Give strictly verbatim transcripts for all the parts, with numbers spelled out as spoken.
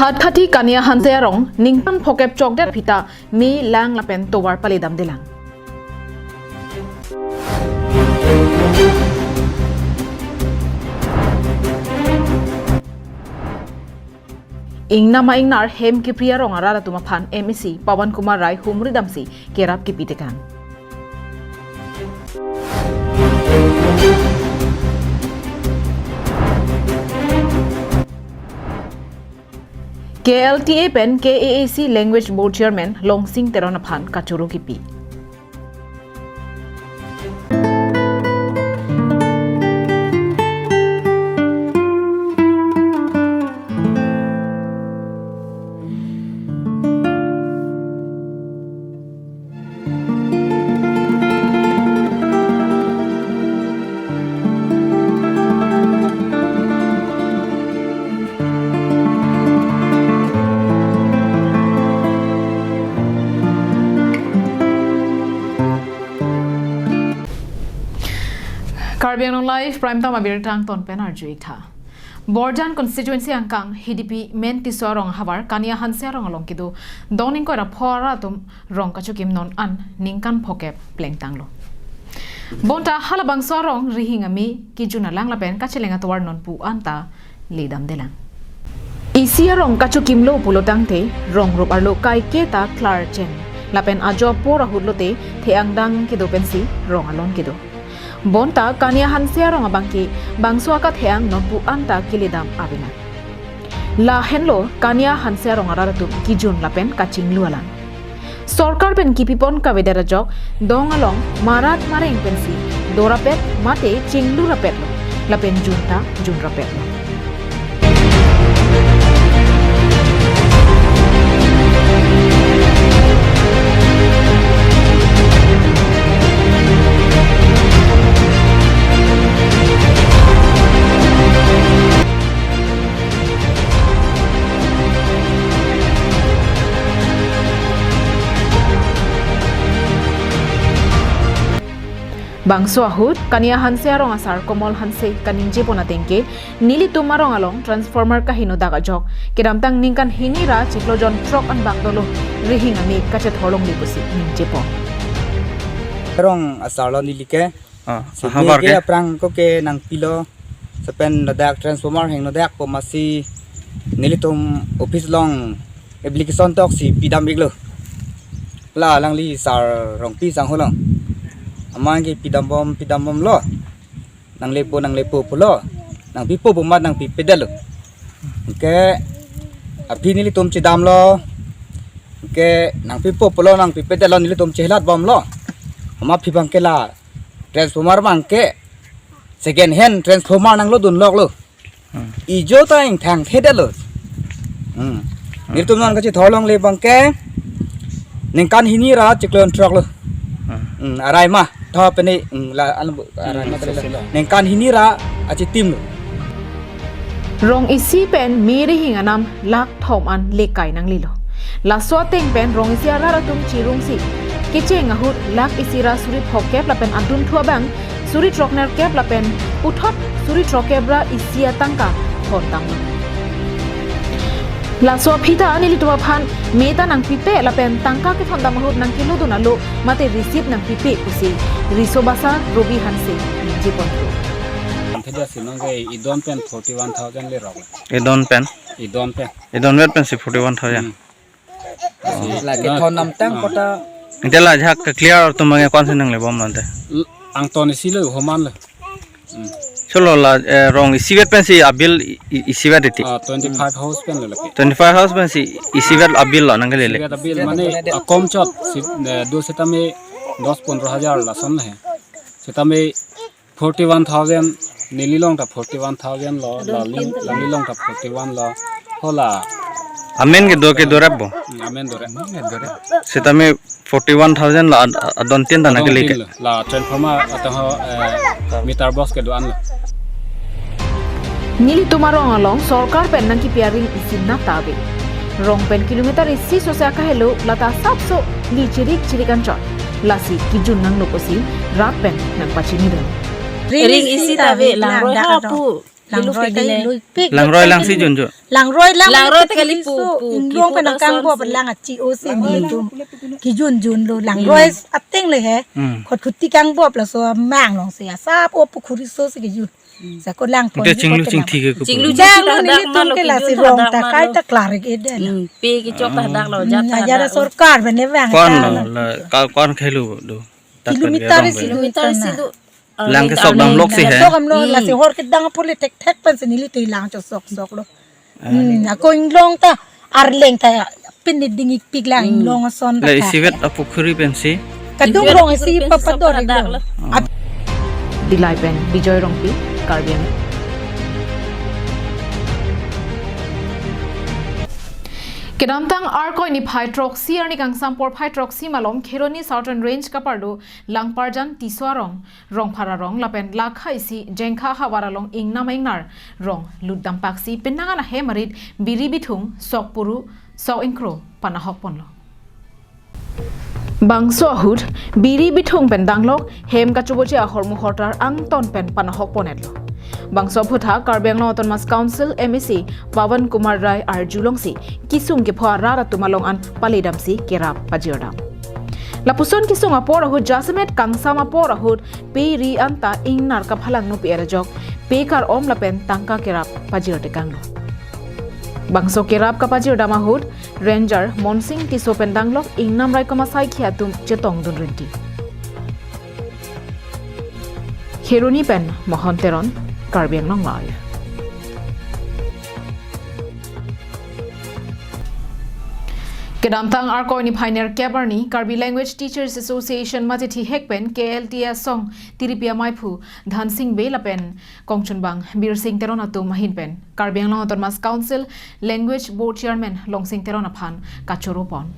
Athati Kania Hanse arong ningkan phokep chokdet aphi ta me lang lapen tovar paledamdelang. Ingnam a-ingnar hem kepri arong arat atum aphan M A C Pawan Kumar Rai humri damsi kerap kipi tekang. K L T A pen K A A C Language Board Chairman Longsing Teron aphan kachoro kipi. Karbi Anglong Live Prime Time abirta angton pen arju-ik tha. Borjan constituency angkang Hidipi Menti Tisso arong ahavar Kania Hanse arong along kedo dong ingkoi ra pho arat atum rong kachokim non an ningkan phokep plengtanglo. Bonta halabangso arong rihing ame kejun alang lapen kacheleng atovar nonpu anta ledamdelang. Isi arong kachokimlo pulo tangte rong rup arlo kaike ta klarchen lapen ajo apor ahut lote the-ang dang kedo pensi rong along kedo. Bonta Kania Hanse arong abangke bangso akathe-ang nonpu anta keledam avelang. Lahenlo Kania Hanse arong arat atum kejun lapen kachinglu alang. Sorkar pen kipipon kavedet ajok dong along marat mareng pensi dorapet mate chinglu rapetlo lapen junta junrapetlo. Bangso ahut Kania Hanse arong asar Komol Hanse kaningjepon atengke nelitum arong along transformer kahingno dak ajok kedamtang ningkan hini ra chiklo jon throk an bak dolo rihing ame kachethorlongle pusi ningjepon. Arong asarlo nelike. Ah, si habar beke ke? Aphrang ko ke nangpilo. Lapen ladak transformer hingno dak po masi nelitum office along application toksi pidam-iklo. La alangli sar Rongpi sangho along. Amat ke pidambom pidambomlo. Nanglepo nanglepo pulo. Nangpipo pu amat nangpipedetlo. Anke aphi nelitum chedamlo. Anke nangpipo pulo nangpipedetlo nelitum chelat bomlo. Amat aphi abangke la transformer abangke second hand transformer nanglodun loklo. Hmm. Ijo ta ingthang thedetlo. Hmm. Hmm. Nelitum non kachethorlongle abangke ningkan hini ra chiklo jon throklo. Hmm. Hmm, arai ma tho pene, hmm, la an arai ma. Hmm, tele. Silo. Ningkan hini ra achitimlo. Rong isi pen me rihing anam lakh thom an lekai nanglelo. Laso ateng pen rong isi arat atum chirungsi kecheng ahut lakh isi ra suri phokep lapen adunthu abang suri throknerkep lapen puthot suri throkkep ra isi atangka thondamlo. Laso aphi ta nelitum aphan me ta nangpipe lapen tangka kethondam ahut nangkelodun alo mate receipt nangpipe pusi Riso Basa Robi Hanse ningjeponlo. Antheda sinong ke idon pen forty one thousand lerok. Idon pen? Idon pen. Idon vet pensi forty one thousand. Hmm. Lake thon namtang kota. Ante la ajahak ke clear atum abang ke ko-ansi nanglebom lo ante? L-, angton isi lo, homan lo. Hmm. Cholo la, eh, rong isivet pensi abill i-, i-, isivet iti. Ah, twenty five house pen lo lake. Twenty five house pensi isivet abill lo nangkelele. Isivet abill mane akom chot si, eh, do setame dos pondro hajar lason he. Setame forty one thousand, neli along ta forty one thousand lo, lali, lali along ta forty one lo. Hola. Amen ke do ke dorap bo? Hmm, amen dorap. Setame forty one thousand la ad-, adon tin ta nangkelele. Adon tin lo. La transformer atau, eh, meter box kedo-an lo. Nelitum arong along sorkar pen nangkipi aring isi nat ta ave. Rong pen kilometer isi sose akahelo lata sapso li chirik chirik anchot. Lasi kejun nanglo pusi rat pen nangpachinidun. Ring isi ta ave lang roi ha pu. Langroi ta iluipik. Langroi lang si junjun. Langroi lang Langroi ta kali pu, pu, inglong pu pen nang kang ason bo si. Lang achi o si nelitum. Kijunjunlo langroi ateng le he. Hmm. Khot khuti kang bo laso mang along si asap o pukhuri so si kijun. Sa ko lang pon. Te chinglu chingthi ke kupu. Chinglu chingthi ta hadak nelitum malo ke la si kijun rong ta hadak kai malo. Ta klar ke den. Hmm, pe kechok ta hadak lo, jat ta hadak lo. Ajat sorkar bene bang. Kon lo, la, ka, kon khelu do. Kilometer si do. Kilometer si do. Lang ke sok dam lok si he. Sok dam lok la si hor kedang pule thek thek pen si neli te lang cho sok sok lo. Hmm, ako inglong ta arleng ta pin ni ding ikpik lang inglong ason ta. La isivet apukhuri pen si. Kadung rong isi papador lo. Dillai pen Bijoy Rongpi, Karbi Anglong. Kedamtang Arkoi niphai throksi arni kangsam porphai throksi malom Kheroni Southern Range kapardo Langparjan Tisso arong, Rongphar arong lapen Lakha isi Jengkha havar along ingnam ingnar rong lutdam paksi penang an ahem arit biri bithung, sok puru, sok ingkro panahok ponlo. Bangso ahut biri bithung pen danglok hem kachoboche ahormu hortar angton pen panahok ponetlo. Bangso aphuthak Karbi Anglong Autonomous Council M A C Pawan Kumar Rai arjulongsi kisung kepho arat atum along an paledamsi kerap pajirdam. Lapuson kisung apor ahut jasemet kangsam apor ahut pe ri anta ingnar kaphalang nupi erajok pe kar-om lapen tangka kerap pajirtekanglo. Bangso kerap kapajirdam ahut Ranger Monsing Tisso pen danglok ingnam raikom asai khi atum chetongdun rinti. Kheroni pen Mohon Teron, Karbi Anglong Live. Kedamtang Arkoi niphai nerkep arni Karbi Language Teachers Association mate thihek pen K L T A asong tiripi amaiphu Dhansing Bey lapen kongchunbang Birsing Teron atum ahin pen Karbi Anglong Autonomous Council Language Board Chairman Longsing Teron aphan kachoro pon.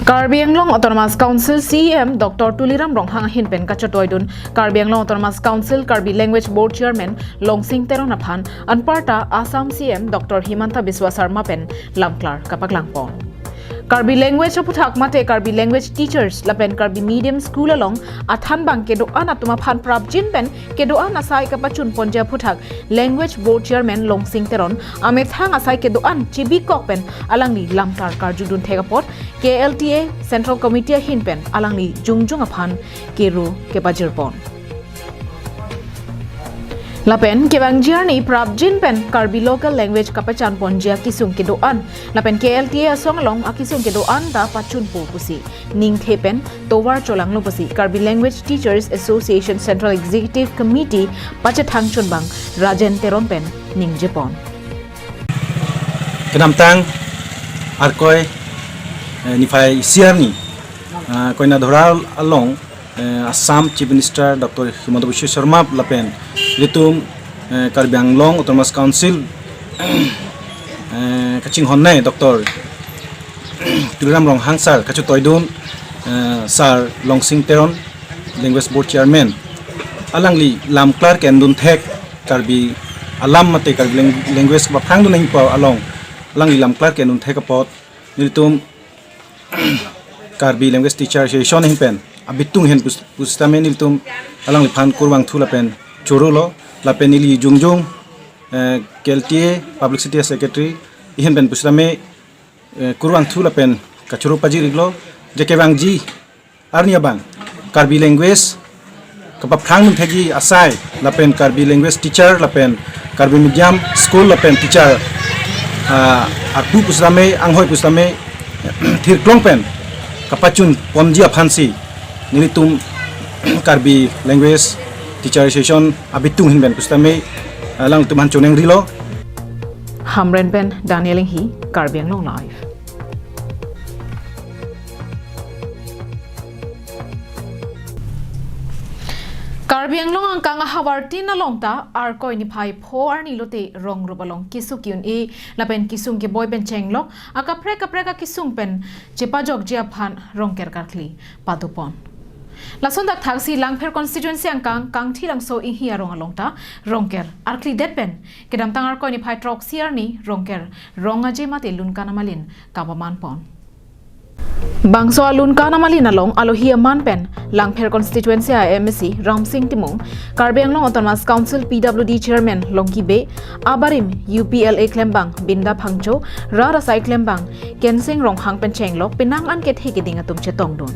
Karbi Anglong Autonomous Council C E M Doctor Tuliram Ronghang ahin pen kachetoidun Karbi Anglong Autonomous Council Karbi Language Board Chairman Longsing Teron aphan anparta Assam C E M Doctor Himanta Biswa Sarma pen lamklar kapaklang pon. Karbi language aphuthak mate Karbi language teachers lapen Karbi medium school along athanbang kedo-an atum aphan prapjin pen kedo-an asai kapachun ponji aphuthak Language Board Chairman Longsing Teron amethang asai kedo-an chibikok pen alangli lamtar karjudun thek apot K L T A Central Committee ahin pen alangli jongjong aphan kero kepajir pon. Lapen kevangji arni prapjin pen Karbi local language kapachan ponji akisung kedo-an lapen K L T A asong along akisung kedo-an ta pachunpo pusi ningthe pen tovar cholanglo pusi Karbi Language Teachers Association Central Executive Committee pachethang chunbang Rajen Teron pen ningje pon. Kedamtang Arkoi, eh, niphai isi arni, ah, Koinadhora along, eh, Assam Chief Minister Doctor Himanta Biswa Sarma lapen ilitum, eh, Karbi Anglong Autonomous Council, eh, kachinghonnei Doctor Tuliram Ronghang sir kachetoidun, eh, sir Longsing Teron, Language Board Chairman, alangli lamklar kendun thek Karbi alam mate Karbi lang-, language kapaphrangdun nangpo along alangli lamklar kendun thek apot nelitum Karbi Language Teacher Association ahin pen abitung ahin pus-, pusitame nelitum alangliphan kurvangthu lapen chorolo lapen neli jongjong, eh, K L T A Publicity Secretary ahin pen pusitame, eh, kurvangthu lapen kachoro pajir-iklo je kevangji arni abang Karbi language kapaphrangdun thekji asai lapen Karbi language teacher lapen Karbi medium school lapen teacher, ah, arpu pusitame anghoi pusitame thirklong pen kapachun ponji aphansi nelitum Karbi Language Teacher Association abitung ahin pen pusitame, ah, alangtum aphan choningrilo. Hamren pen Daniel Inghi, Karbi Anglong Live. Karbi Anglong angkang ahavar tin along ta Arkoi niphai pho arni lote rong rup along kisung ki-un-e lapen kisung keboi pen chenglok akaprek kaprek akisung pen chepajokji aphan Rongker karkli padopon. Lason dak thaksi Langpher constituency angkang Kangthilangso Inghi arong along ta Rongker arklidet pen kedamtang Arkoi niphai throksi arni Rongker rong aje mate lunkan amalin kapaman pon. Bangso Lunkan Amalin along alohi aman pen Langpher constituency a MAC Ramsing Timung, Karbi Anglong Autonomous Council PWD Chairman Longki Bey, abarim UPLA klembang Binda Phangcho, rat asai klembang Kensing Ronghang pen chenglok penang an kethe keding atum chetongdun.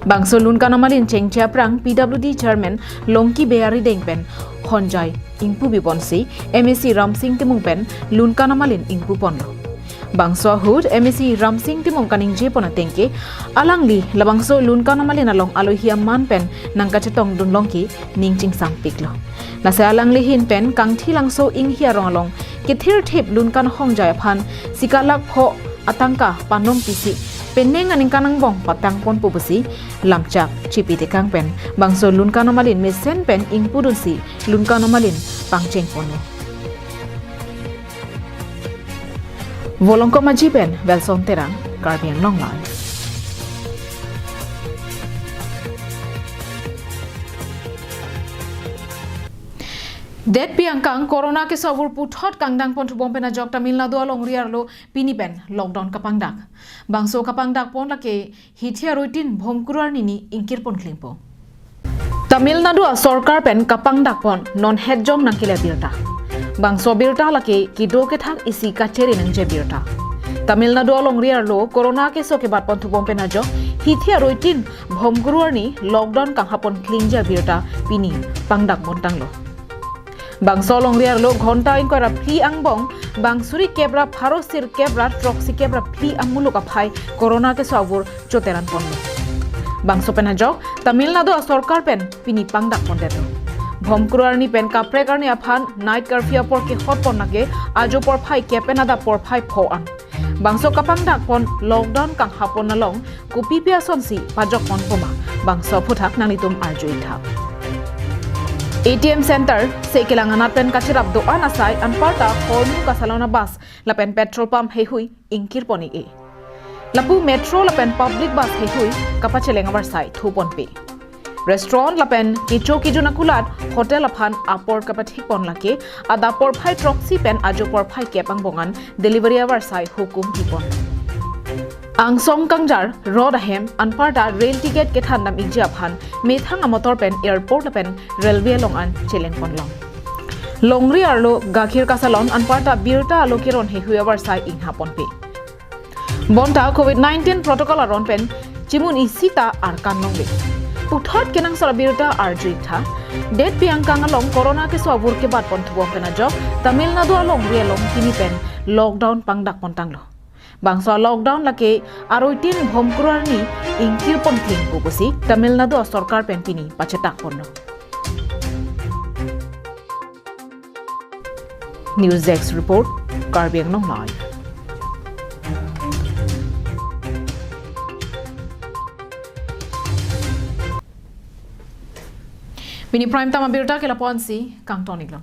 Bangso Lunkan Amalin chengche aphrang PWD Chairman Longki Bey arideng pen honjai ingpu biponsi MAC Ramsing Timung pen Lunkan Amalin ingpu ponlo. Bangso ahut MAC Ramsing Timung kaningje pon ateng ke, alangli labangso Lunkan Amalin along alohi aman pen nangkachetongdun long ke ning chingsampiklo. Lasi alangli ahin pen Kangthilangso Inghi arong along kethirthip Lunkan hongjai aphan sika lakh pho atangka panom pisi penang aningkan angbong patang ponpo pusi lamchak chipi tekang pen bangso Lunkan Amalin mesen pen ingpudunsi Lunkan Amalin pangcheng ponlo. Volongkom Aji pen Welson Terang, Karbi Anglong Live. Detpi angkang corona keso avur puthot kangdang ponthubom pen ajok Tamil Nadu alongri arlo pini pen lockdown kapangdak. Bangso kapangdak pon lake hithi aruitin Bhomkuru arni ni ingkir pon klingpo. Tamil Nadu a sorkar pen kapangdak pon non hetjong nangkele birta. Bangso birta lake kedo kethak isi kachere nangji birta. Tamil Nadu alongri arlo corona keso kebat ponthubom pen ajok hithi aruitin Bhomkuru arni lockdown kanghapon klingji birta pini pangdak pontanglo. Bangso alongri arlo ghonta ingkoi ra phli angbong bang suri kep ra pharo sirkep ra throksi kep ra phli amuluk aphai corona keso avur choteran ponlo. Bangso pen ajok Tamil Nadu a sorkar pen pini pangdak pondetlo. Bhomkuru arni pen kaprek arni aphan night curfew apor kehot pon lake ajo porphai kep pen adap porphai pho an. Bangso kapangdak pon lockdown kanghapon along kopipi asonsi pajok ponpo ma, bangso aphuthak nanglitum arju-ik tha. ATM center, se kelang anat pen kacherap do-an asai anparta hormu kasalon a bus lapen petrol pump heihui ingkir pon-ik-e. Lapu metro lapen public bus heihui kapacheleng avarsai thu ponpe. Restaurant lapen kecho kejun akulat hotel aphan apor kapathik pon lake adap porphai throksi pen ajo porphai kep angbong an delivery avarsai hukum pi pon. Angsong kangjar rot ahem anparta rail ticket kethan dam-ikji aphan methang amotor pen airport lapen railway along an cheleng ponlong. Longri arlo gakhir kasalon anparta birta alo keron heihui avarsai ingha ponpe. Bonta covid nineteen protocol aron pen chimun isi ta arkan nongle. Puthot kenangsot abirta arju-ik tha. Detpi angkang along corona keso avur kebat ponthubom pen ajok Tamil Nadu alongri along pini pen lockdown pangdak pontanglo. Bangso lockdown lake aruitin Bhomkuru arni ingkir pon klingpo pusi Tamil Nadu a sorkar pen pini pachetak ponlo. News Desk Report, Karbi Anglong Live. Pini prime time abirta ke lapu-ansi kangton-iklo.